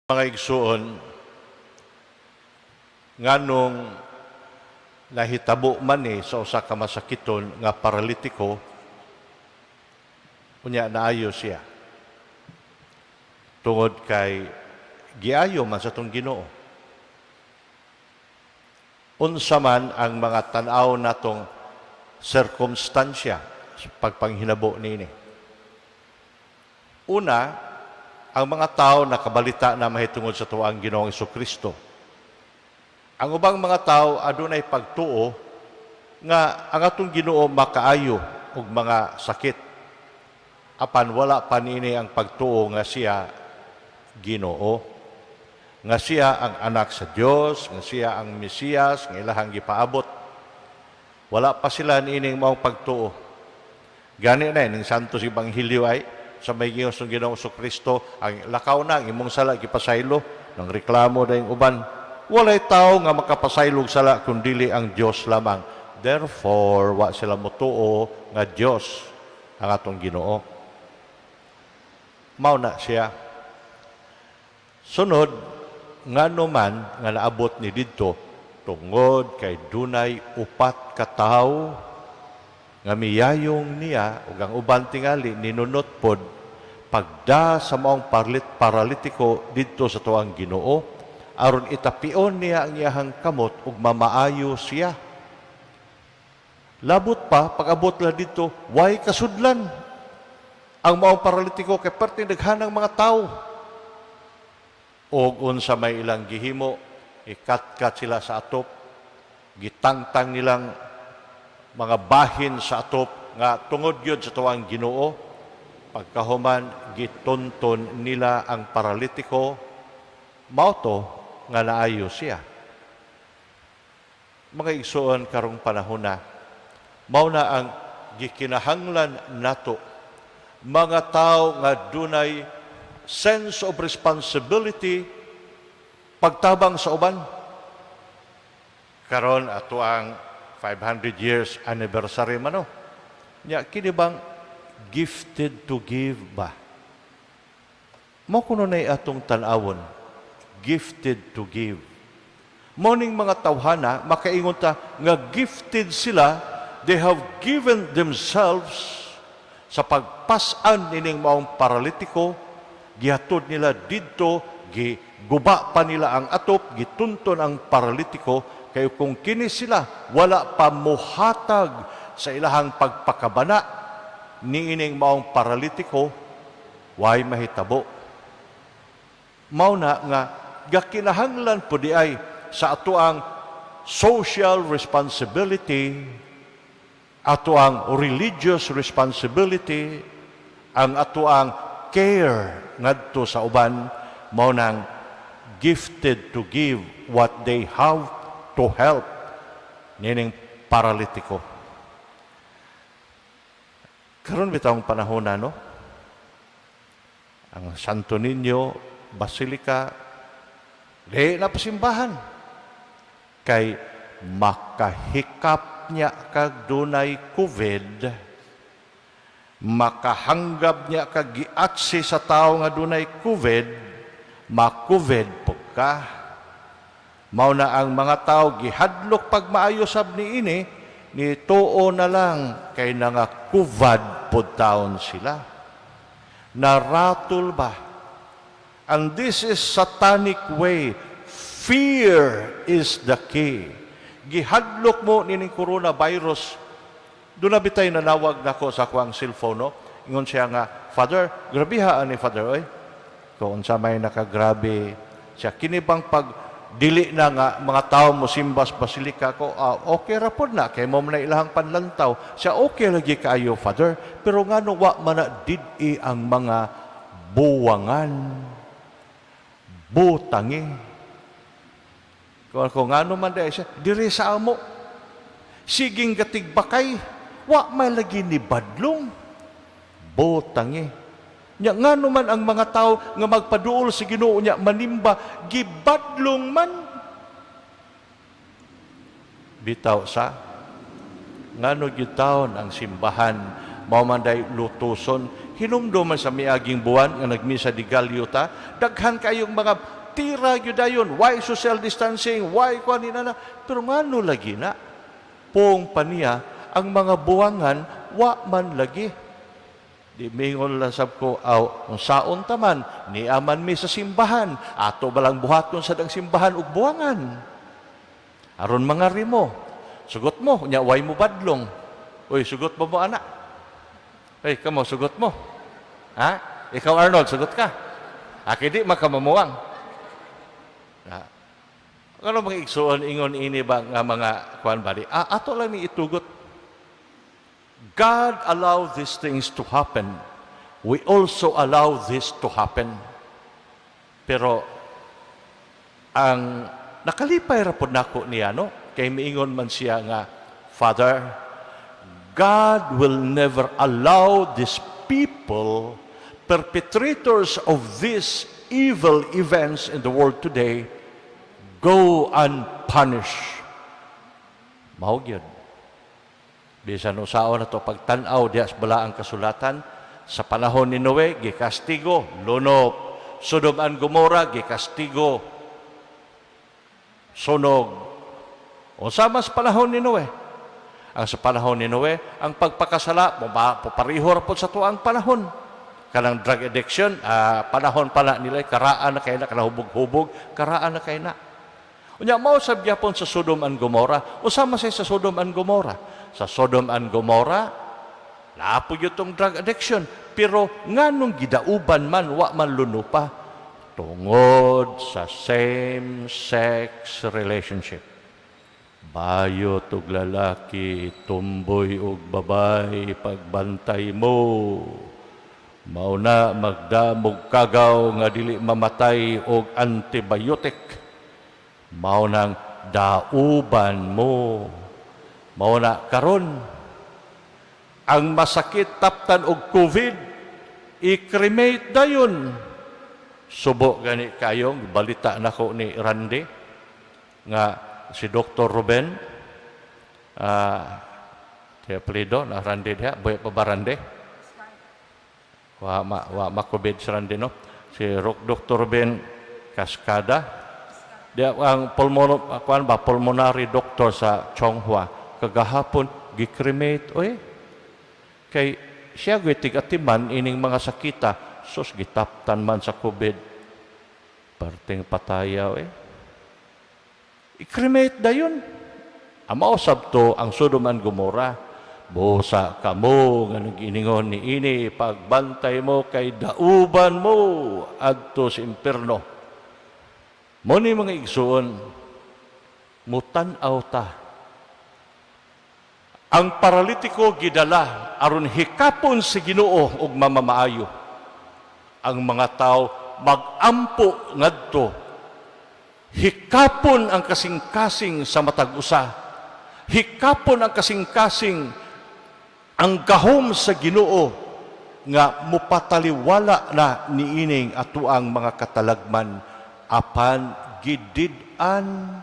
Mga igsuon, nganong nahitabo man ni sa usa ka masakiton nga paralitiko, unya naayo siya? Tungod kay giayo man sa atong Ginoo. Unsa man ang mga tan-aw natong sirkumstansya sa pagpanghinabo niini? Una, ang mga tao nakabalita na mahitungod sa atoang Ginoong Kristo. Ang ubang mga tao adunay pagtuo nga ang atong Ginoo makaayo og mga sakit. Apan wala pa niini ang pagtuo nga siya Ginoo, nga siya ang anak sa Dios, nga siya ang Mesiyas nga ilahang gipaabot. Wala pa sila niining maong pagtuo. Gani na ning Santos Ebanghelyo ay sa may giingon sa Ginoong Kristo, ang lakaw na, ang imong sala gipasaylo, nang reklamo dayong uban. Walay tao nga makapasaylo og sala kun dili ang Dios lamang. Therefore, wa sila motuo nga Dios ang atong Ginoo. Mao na siya. Sunod, ngano man nga naabot ni didto? Tungod kay dunay upat ka tawo nga miyayong niya ug ang uban tingali ninunot pod pagda sa maong paralitiko didto sa atoang Ginoo aron itapion niya ang iyahang kamot ug mamaayo siya. Labot pa, pag-abot la didto, way kasudlan ang maong paralitiko kay perting daghanang mga tao. Og unsa may ilang gihimo? Ikatkat sila sa atop, gitangtang nilang mga bahin sa atop nga tungod yun sa atoang Ginoo. Pagkahuman, gitunton nila ang paralitiko. Mao to nga naayo siya. Mga igsuon, karong panahon na, mao na ang gikinahanglan nato, mga tao nga dunay sense of responsibility pagtabang sa uban. Karon ato ang 500 years anniversary man, no? Nya kini bang gifted to give ba? Mao kuno nay atong tan-awon, gifted to give. Mao ning mga tawhana, makaingon ta nga gifted sila, they have given themselves sa pagpas-an nining maong paralitiko, gihatod nila didto, giguba pa nila ang atop, gitunton ang paralitiko, kay kung kini sila wala pa muhatag sa ilahang pagpakabana niining maong paralitiko, way mahitabo. Mao na nga gakinahanglan po di ay sa atoang social responsibility, atoang religious responsibility, ang atoang care ngadto sa uban, mao nang gifted to give what they have to help nining paralitiko. Karon bitawng panahon na, no? Ang Santo Niño Basilica di na pasimbahan kay makahikap niya kag dunay COVID, makahanggab niya kag giatsi sa tao nga dunay COVID, ma-COVID pud ka. Mao na ang mga tao gihadlok pagmaayo sab niini, ni tuo na lang kay nanga-COVID pud taon sila. Naratol ba? And this is satanic way. Fear is the key. Gihadlok mo nining coronavirus. Doon na bitay nanawag nako sa akuang cellphone, no? Ingon siya nga, "Father, grabe ha ani, Father, oy." Kung unsa may nakagrabe siya, kini bang pag dili na nga mga tao mo simba sa basilika ko, ah, okay ra pod na kay mo man na ilahang panlantaw. Siya, "Okay lagi kaayo, Father, pero ngano wa man na did-i ang mga buwangan, butangi?" Kung ngano man dahil siya, "Diri sa amo, siging gatigbakay, wa may lagi ni badlong, butangi." Nya ngano man ang mga tao nga magpaduol sa Ginoo nya manimba gibadlong man? Bitaw sa ngano gyud taon ang simbahan Mao man day lutuson. Hinumdum man sa miaging buwan nga nagmisa de Gallo ta, daghan kayong mga tira gyud dayon, why social distancing, why kuan ni na. Pero ngano lagi na? Pong pa niya, ang mga buwangan, wa man lagi. Di mingon lang sab ko, aw, kung saon taman, niaman mi sa simbahan, ato balang buhaton sa dang simbahan ug buwangan. Aron mga rimo, sugot mo, nya way mo badlong. Uy, sugot mo mo, anak. Uy, kamo, sugot mo. Ha? Ikaw, Arnold, sugot ka. Aki di makamamuang. Ha? Ano mga igsuon ingon ini ba nga mga kuan ba di? Ah, ato lang ni itugot. God allowed these things to happen. We also allow this to happen. Pero ang nakalipay ra pod nako niya, no, kay miingon man siya nga, "Father, God will never allow these people, perpetrators of these evil events in the world today, go unpunished." Mao gyud. Bisan unsaon na to pagtan-aw diha sa balaang kasulatan, sa panahon ni Noe, gikastigo, lunop. Sodom and Gomorrah, gikastigo, sunog. Unsa man sa panahon ni Noe? Ang sa panahon ni Noe, ang pagpakasala, pariho ra pod sa tuang panahon. Kanang drug addiction, panahon pa na nila, karaan na kay na, kanang hubog-hubog, karaan na kay na. Unya mao sab gyapon sa Sodom and Gomorrah. Unsa man say sa Sodom and Gomorrah? Sa Sodom and Gomorrah, naa po gyud tong drug addiction. Pero nganong gidauban man, wa man lunupa? Tungod sa same-sex relationship. Bayot og lalaki, tumboy og babay, pagbantay mo. Mao na magdamog kagaw nga dili mamatay og antibiotic. Mao nang dauban mo. Mao na karon ang masakit taptan og COVID, i-cremate dayon. Subo gani kayong balita nako ni Randy nga si Dr. Ruben, uh, apelyido na Randy diha, buhi pa ba Randy? Wa ma COVID si Randy, no? Si Dr. Ruben Cascada. Di ang pulmono, kuan ba, pulmonary doctor sa Chong Hua, kagahapon gi-cremate oy. Kay siya gyud tig-atiman ining mga sakita, sus, gitaptan man sa COVID. Perting patayaw eh. I-cremate dayon. Mao sab to ang Sodom and Gomorrah. Busa kamo nga nag-iningon ni ini, pagbantay mo kay dauban mo adto sa impierno. Mo ni, mga igsuon, mutan-aw ta. Ang paralitiko gidala aron hikapon si Ginoo og mamamaayo. Ang mga tao magampo ngadto. Hikapon ang kasing-kasing sa matag usa. Hikapon ang kasing-kasing ang gahom sa Ginoo nga mupataliwala na niining atuang mga katalagman, apan gidid-an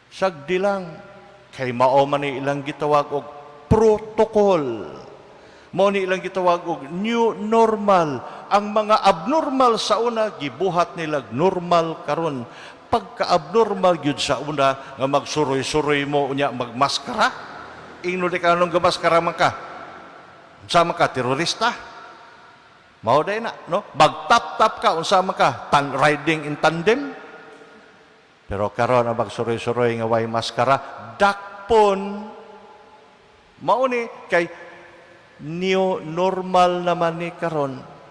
sagdi lang kay mao man ni ilang gitawag og protocol, mao ni ilang gitawag og new normal. Ang mga abnormal sa una, gibuhat nila normal karon. Pagka-abnormal gyud sa una nga magsuroy-suroy mo unya magmaskara, ingno di ka nung gamaskara man ka, unsa man ka, terorista? Mao day na, no? Magtap-tap ka, unsa man ka, tan riding in tandem? Pero karon ang magsuroy-suroy nga way maskara, dakpon. Mao ni kay new normal naman ni karon.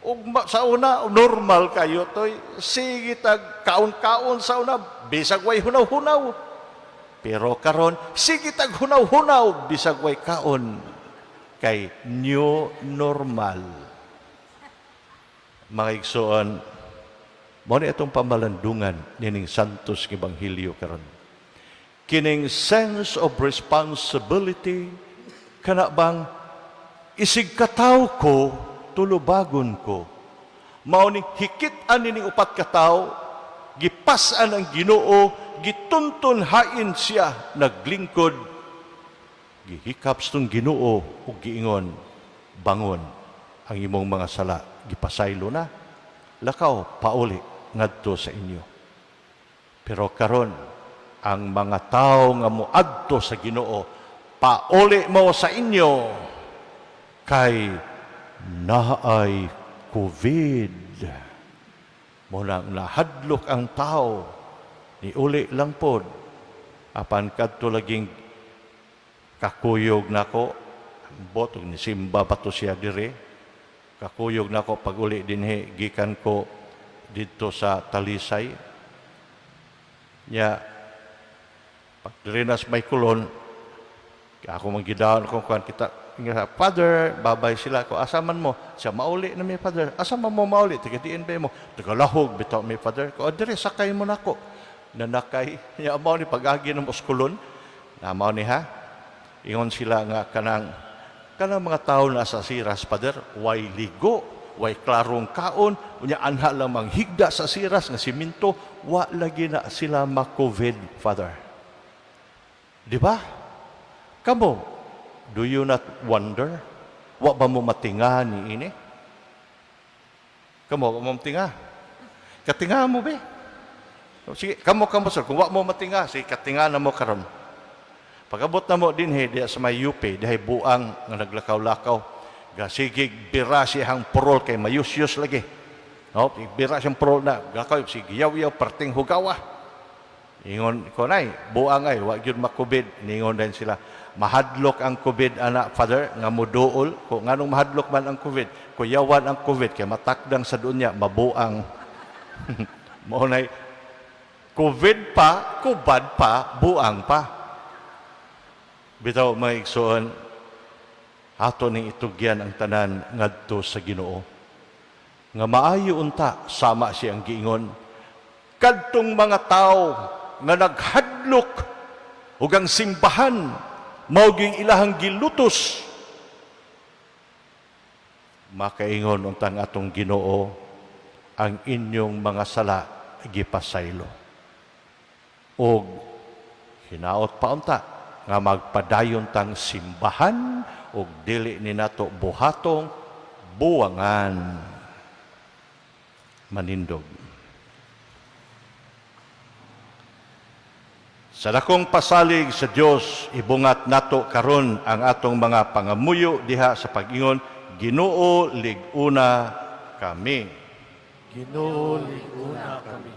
Ug sa una normal kayo toy, sige tag kaon-kaon sa una bisag way hunaw-hunaw. Pero karon sige tag hunaw-hunaw bisag way kaon kay new normal. Mga igsoon, mao ni atong pamalandungan nining Santos nga Ebanghelyo karon. Kining sense of responsibility, kana bang isig kataw ko, tulubagon ko. Mao ni hikit-an nining upat ka tawo, gipas-an ang Ginoo, gitunton hain siya naglingkod. Gihikap sa Ginoo ug giingon, "Bangon, ang imong mga sala gipasaylo na. Lakaw pauli ngadto sa inyo." Pero karon, ang mga tao nga moadto sa Ginoo, "Pauli mo sa inyo," kay naay COVID. Mao nang nahadlok ang tao, niuli lang pod. Apan kadto laging kakuyog nako, ambot og nisimba pa to siya dire. Kakuyog nako pag uli dinhi gikan ko didto sa Talisay. Nya pag diri na sa may Colon, ako man gidawon ko kuan kita nga, "Father, babay." Sila ko, "Asa man mo?" Siya, "Mauli na mi, Father." "Asa man mo mauli? Taga diin ba mo?" "Taga Lahog bitaw mi, Father." Ko, "Diri sakay mo nako." Nanakay. Nya mao ni pag-agi ng Muskulon. Na mao ni ha. Ingon sila nga kanang mga tao na sa siras, Father, way ligo, way klarong kaon, unya anha lang manghigda sa siras nga simento, wa lagi na sila ma-COVID, Father. Di ba? Kamo, do you not wonder? Wa ba mo matinga ni ini? Kamo, wa mo matinga? Katinga mo be? Sige, kamo kamo sir, kung wa mo matinga, sige, katinga na mo karon. Pag-abot na mo dinhi diya sa may UP, dihay buang nga naglakaw-lakaw. Gasigig bira siyang purol kay mayusyos lagi. No, bira siyang purol na, gakaw sige yaw-yaw perting hugawa. Ingon ko nay, buang ay wa gyud makubid. Ningon din sila, "Mahadlok ang COVID ana, Father, nga muduol ko." "Nganong mahadlok man ang COVID?" "Kuyawan ang COVID kay matakdang sa doon niya mabuang." Mao nay COVID pa, kubad pa, buang pa. Bitaw, mga igsoon, ato ning itugyan ang tanan ngadto sa Ginoo. Nga maayo unta sama siyang giingon kadtong mga tao nga naghadlok ug ang simbahan mao ging ilahang gilutos, makaingon untang atong Ginoo, "Ang inyong mga sala gipasaylo." Og hinaot pa unta nga magpadayon tang simbahan ug dili ni nato buhatong buwangan. Manindog. Sa dakong pasalig sa Dios, ibungat nato karon ang atong mga pangamuyo diha sa pag-ingon, "Ginoo, lig-una kami." Ginoo, lig-una kami.